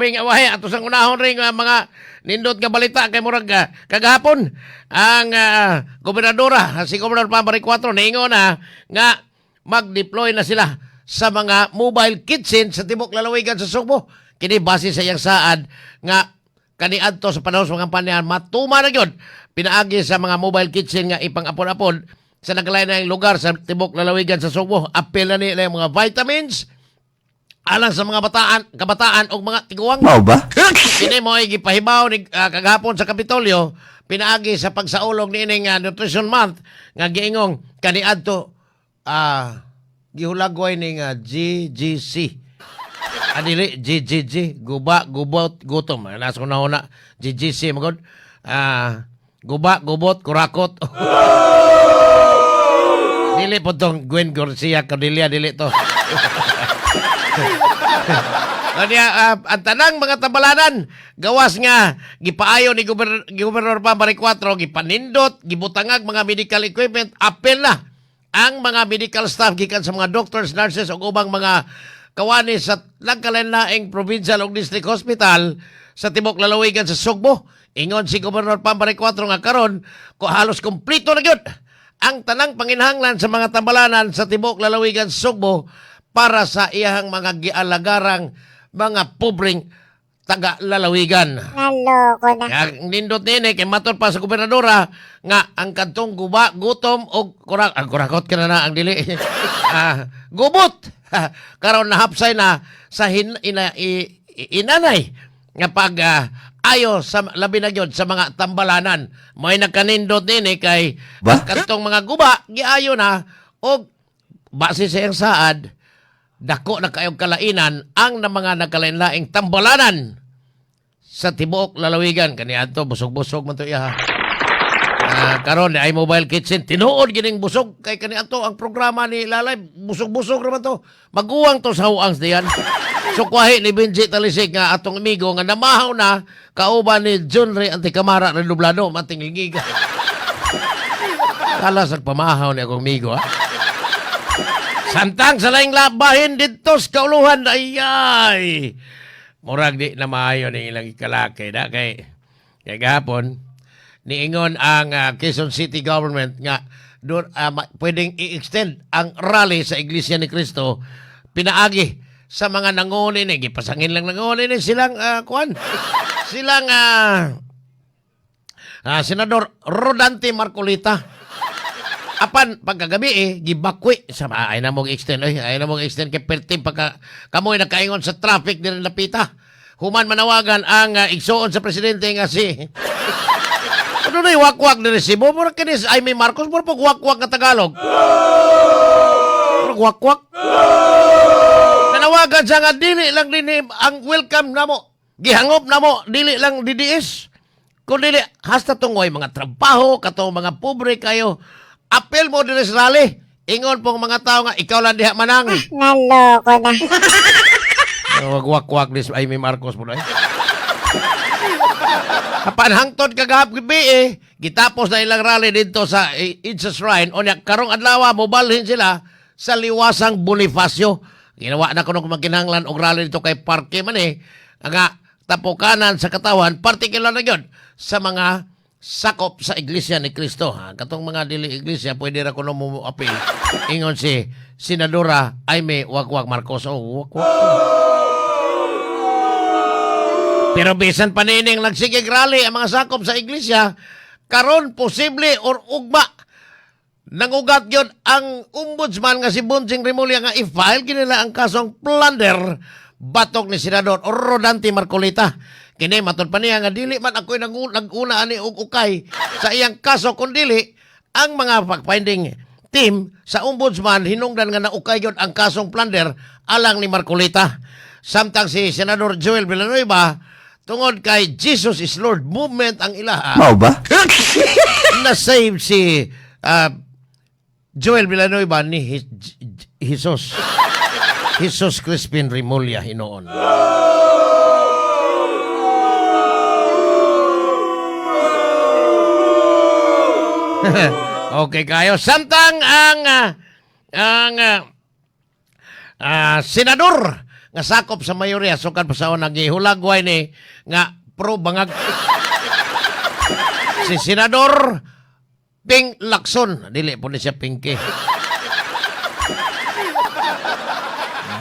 Ping awahe ato sang unahon ring mga nindot nga balita kay murag kagahapon ang gobernadora, si Gobernador Bam Baricuatro, niingon na nga mag-deploy na sila sa mga mobile kitchen sa tibok lalawigan sa Sugbo. Kini base sa iyang saad nga kaniadto sa panahon sa mga kampanya matuma na gyud pinaagi sa mga mobile kitchen nga ipang-apon-apon sa nagkalain lugar sa tibok lalawigan sa Sugbo. Apil na nila yung mga vitamins alang sa mga kabataan o mga tiguang. Mao ba? Kini mo ay gipahibaw ni kagahapon sa Kapitolyo pinaagi sa pagsaulog niining Nutrition Month nga giingong kaniadto gihulagway ning GGC. Adili GGG, guba, gubot, gutom. Nasa ko na una GGC magod. Guba, gubot, kurakot. Dili po tong Gwen Garcia Cordelia, dili to. Kanya, ang tanang mga tabalanan, gawas nga, gipaayo ni Gobernador Bam Baricuatro, gipanindot, gibutangag mga medical equipment, apel na ang mga medical staff gikan sa mga doctors, nurses ug ubang mga kawani sa nagkalain-laing provincial ug district hospital sa tibok lalawigan sa Sugbo. Ingon si Gobernador Bam Baricuatro nga karon ko halos kumpleto na gyud ang tanang panginhanglan sa mga tambalanan sa tibok lalawigan sa Sugbo para sa iyahang mga gialagarang mga pobreng taga-lalawigan. Naloko na. Kaya ang nindot nini, kay matod pa sa gobernadora, nga ang kantong guba, gutom, o kurak, ang kurakot ka na na, ang dili. Gubot! Karon nahapsay na sa inanay nga pag ayo sa labi na gyud sa mga tambalanan. May nakanindot nini kay Ba? ang kantong mga guba, giayo na, og base sa iyang saad, dako na kayong kalainan ang na mga nagkalain-laing tambalanan sa tibuok lalawigan. Kaniadto busog-busog man to iya. Karon ay mobile kitchen, tinuod gining busog kay kaniadto ang programa ni Lalay, busog-busog raman to. Maguwang to sa huangs diyan. So kwahi ni Benji Talisig nga atong amigo nga namahaw na kauban ni John Ray Anticamara Redoblado mating lingiga. Kala sa pamahaw ni akong amigo ha. Samtang sa laing labahin didto sa kauluhan, ayay. Murag di na maayo ning ilang ikalakay da kay kay gahapon niingon ang Quezon City government nga doon pwedeng i-extend ang rally sa Iglesia ni Cristo pinaagi sa mga nanguni ni gipasangin lang nanguni ni silang kuan silang Senador Rodante Marcoleta. Apan pagkagabi eh, gibakwi sa ay na mong extend oy, ay na mong extend kay perti pagka kamoy nakaingon sa traffic diri napita. Human manawagan ang igsuon sa presidente nga si ano na wakwak ni resibo? Mura kini si Amy Marcos, mura pag wakwak nga Tagalog. Mura wakwak. Nanawagan siya nga dili lang din ang welcome namo. Gihangop namo dili lang DDS. Kung dili hasta tungoy mga trabaho katong mga pobre kayo. Apel mo diri sa rally. Ingon pong mga tao nga ikaw lang diha manang. Naloko na. Wag wakwak ni Amy Marcos mo na eh. Apan hangtod kagahap gabi eh, gitapos na ilang rally dito sa Itza Shrine, unya karong adlaw mobalhin sila sa liwasang Bonifacio. Ginawa na kuno kung magkinahanglan og rally dito kay parke man eh. Nga tapukanan sa katawan, partikular na gyud sa mga sakop sa Iglesia ni Cristo. Ha? Katong mga dili iglesia, pwede ra kuno mo apil. Ingon si Senadora Amy Wakwak Marcos. Oh, wakwak. Pero bisan pa nining nagsigig rally ang mga sakop sa iglesia, karon posible or ugma nangugat yon ang ombudsman nga si Bonjing Remulla nga i-file kinila ang kasong plunder batok ni Senador Rodante Marcoleta. Kini matud pa niya nga dili man ako'y nag-una ani og ukay sa iyang kaso kun dili ang mga fact-finding team sa ombudsman hinungdan nga naukay yon ang kasong plunder alang ni Marcoleta. Samtang si Senador Joel Villanueva, tungod kay Jesus is Lord movement ang ilaha, Mao ba? na-save si Joel Villanueva ni Jesus. Jesus Crispin Remulla hinoon. Okay kayo. Samtang ang senador nga sakop sa mayorya sukad pa sa una gihulagway ni nga pro bangag, si Senador Ping Lacson. Dili po ni siya Pinky.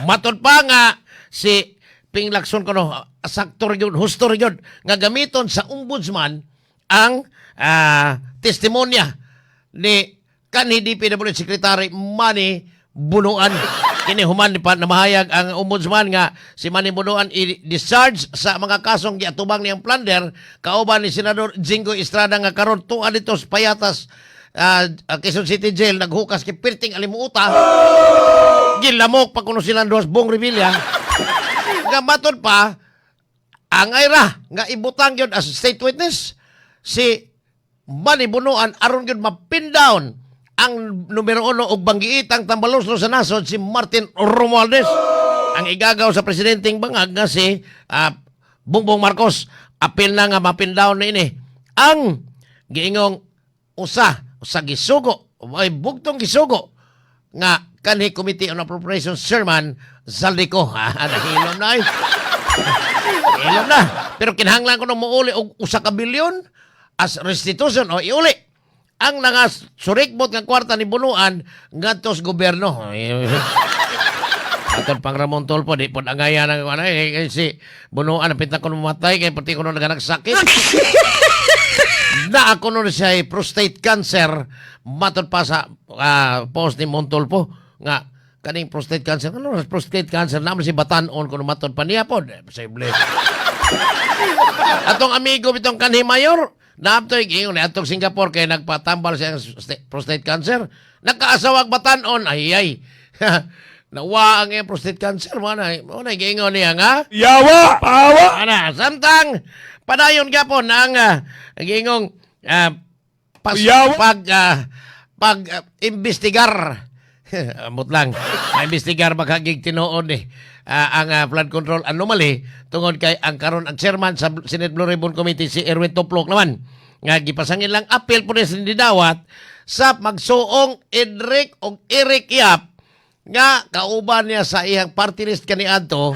Matod pa nga si Ping Lacson kuno sakto yun, husto yun nga gamiton sa ombudsman ang testimonya ni kanhi DPWH Secretary Manny Bonoan. Kini human pa namahayag ang ombudsman nga si Manny Bonoan i-discharge sa mga kasong giatubang niyang plunder kauban ni Senador Jinggoy Estrada nga karon tuwa dito sa Payatas, Quezon City Jail, naghukas kay pirting alimuota. Gilamok pa kuno silang duwas Bong Revilla. Nga matod pa, ang ira nga ibutang yun as state witness si Manny Bonoan aron yun mapin down ang numero uno og banggiitang tambaloslo sa nasod, si Martin Romualdez. Ang igagaw sa presidenteng bangag nga si Bongbong Marcos, apil na nga mapin down na ini. Ang giingong usa sa gisugo ay bugtong gisugo nga kanhi Committee on Appropriations Chairman Zaldy Co. Ah, nahilom na ay. Nahilom na. Pero kinahanglan ko nung muuli og 1 ka bilyon as restitution o iuli ang nga surikbot nga kwarta ni Bonoan ngadto sa gobyerno. Aton pang Ramon Tulfo, di pod angaya ng ano, eh, si Bonoan, pinta ko mamatay, kay pati ko nung sakit. Na ako nun siya ay prostate cancer, matod pa sa post ni Montulfo, nga kaning prostate cancer, ano prostate cancer, naman si Batanon kung matod pa niya po. Eh, posible. Atong amigo bitong kanhi mayor, naabtoy giingon ni atong Singapore kay nagpatambal siya ang prostate cancer. Nakaasawag Batanon, ay ay. Nawa ang iyang prostate cancer, mo na giingon niya nga. Yawa! Pawa! Ana, samtang padayon gyapon ang giingong Yawa! pag imbestigar. Amot lang. Maimbestigar makagig tinuod eh ang flood control anomaly tungod kay ang karon ang chairman sa Senate Blue Ribbon Committee, si Erwin Toplok naman nga gipasangin lang appeal po ni didawat sa magsuong Enric og Eric Yap nga kauban niya sa iyang party list kaniadto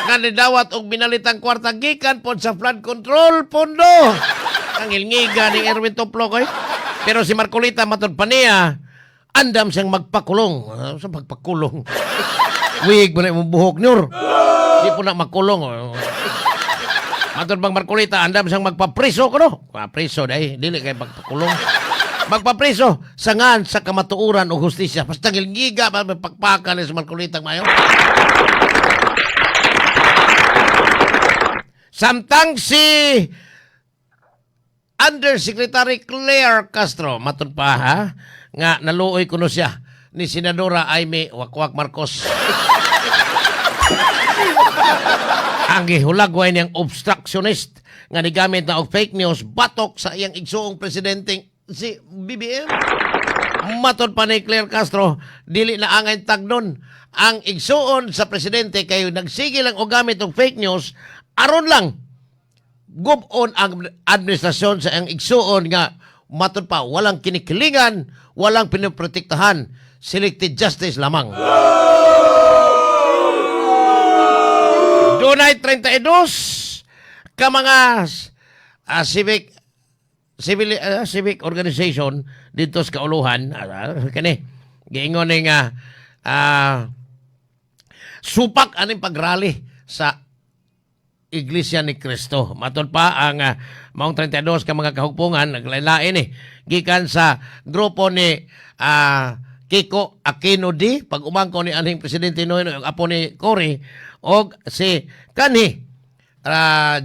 nga nidawat og binalitang kwarta gikan pod sa flood control pondo. Ang ilngiga ni Erwin Toplok oy. Pero si Marcoleta, matod pa niya, andam siyang magpakulong. Ah, sa magpakulong? Wig mo na imong buhok nyor. Di po na makulong. Oh. Matod bang Marcoleta, andam siyang magpapriso kuno. Papriso dai, dili kay magpakulong. Magpapriso sa ngan sa kamatuoran o hustisya. Basta gilngiga pa pagpakan ni si Marcoleta mayo. Samtang si Undersecretary Claire Castro, matod pa ha, nga naluoy kuno siya ni Senadora Imee Wakwak Marcos. Ang gihulagway niyang obstructionist nga nigamit na og fake news batok sa iyang igsuong presidenteng si BBM. Matod pa ni Claire Castro, dili na angay tagnon ang igsuon sa presidente kay nagsige lang og gamit og fake news aron lang gub-on ang administrasyon sa iyang igsuon nga matod pa walang kinikilingan, walang pinoprotektahan, selected justice lamang. Dunay 32 ka mga civic organization dito sa Kauluhan, kani giingon ni nga supak aning pagrally sa Iglesia ni Cristo. Matod pa ang maong 32 ka mga kahugpungan naglain eh gikan sa grupo ni Kiko Aquino D, pag umangko ni anhing presidente Noynoy og apo ni Cory, og si kanhi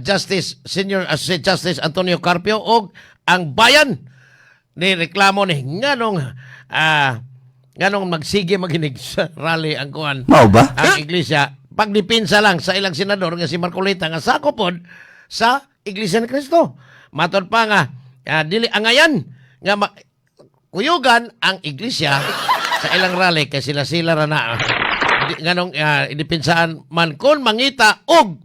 Justice Senior Associate Justice Antonio Carpio og ang bayan ni reklamo ni nganong magsige maginig sa rally ang kuan Mao ba? ang iglesia, pagdipinsa lang sa ilang senador nga si Marcoleta nga sako pod sa Iglesia ni Cristo. Matod pa nga dili angayan nga kuyugan ang iglesia sa ilang rally kay sila sila ra na. Nganong idipensaan man kon mangita og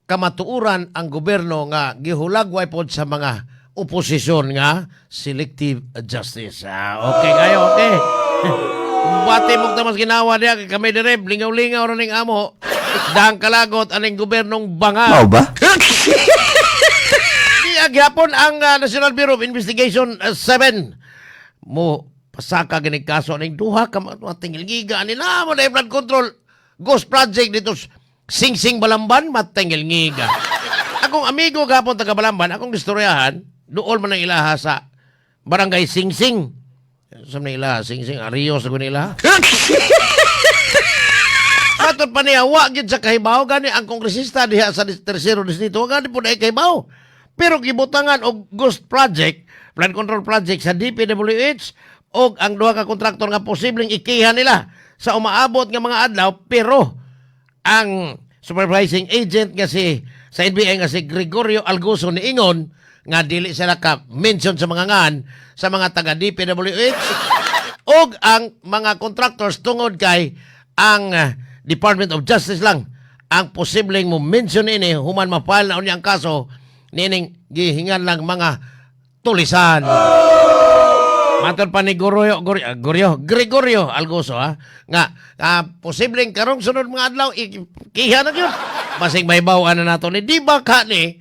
kamatuoran ang gobyerno nga gihulagway pod sa mga oposisyon nga selective justice. Ah, okay kayo, okay. Kumbati mo tamas ginawa diya kay kami dire lingaw-lingaw ra ning amo. Dahang kalagot aning gobyernong banga. Mao ba? Di agyapon ang National Bureau of Investigation 7 mo pasaka gini kaso ning duha ka mga tingilgiga nila mo na flood control ghost project dito Sing-sing Balamban matingilgiga. Akong amigo gapon taga Balamban, akong istoryahan, duol man ang ilaha sa Barangay Sing-sing. Sa man ang ilaha, Sing-sing, Arios sa ilaha. Matod pa niya, wa gyud sa kahibaw gani ang kongresista diha sa tersero distrito, wa gani pud ay kahibaw. Pero gibutangan og ghost project, flood control project sa DPWH og ang duha ka kontraktor nga posibleng ikiha nila sa umaabot nga mga adlaw, pero ang supervising agent nga si sa NBI nga si Gregorio Algoso niingon nga dili sila ka mention sa mga ngan sa mga taga DPWH og ang mga contractors tungod kay ang Department of Justice lang ang posibleng mo mention ini human ma-file na unya ang kaso nining gihingan lang mga tulisan. Matod pa ni Gorio, Gorio, Gorio, Gregorio Algoso ha, nga posibleng karong sunod mga adlaw ikiha na gyud. Basig may bawaan na nato ni di ba ka ni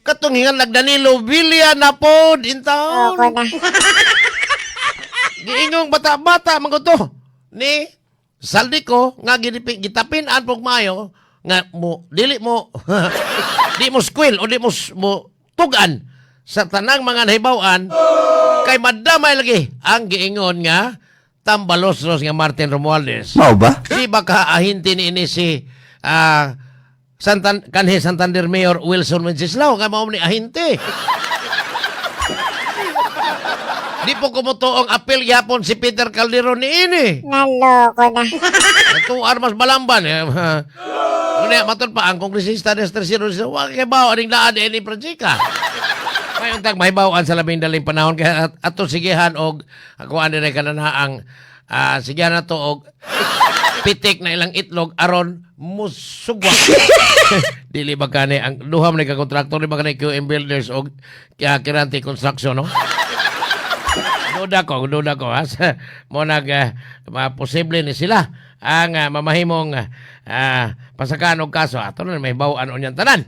katong hingan lag Danilo Villa na pod in town. Loko na. Giingong bata-bata man to ni Zaldy Co nga gitapin an pog maayo nga mo dili mo di mo squeal o di mo, mo tugan sa tanang mga nahibaw-an kay madamay lagi ang giingon nga tambaloslos nga Martin Romualdez. Mao ba? Di ba ka ahinti ni ini si kanhi Santander Mayor Wilson Wenceslao nga mao ni ahinte. Di po kumutuong apel yapon si Peter Calderon ni ini. Naloko na. Ito armas Balamban. Eh. Ngunit, matod pa, ang kongresista ni Tercero, wa kay bawo aning daan ini projeka. Ngayon tag mahibawaan sa labing daling panahon kaya ato sigihan og ako ani ra kanana ang sigihan nato og pitik na ilang itlog aron musugwa. Dili ba kani ang duha man ni ka kontraktor, di ba kani QM Builders og Kiranti Construction, no? Duda ko ha. Mo nag posible ni sila ang mamahimong pasakaan og kaso ato na may bawaan unyang tanan.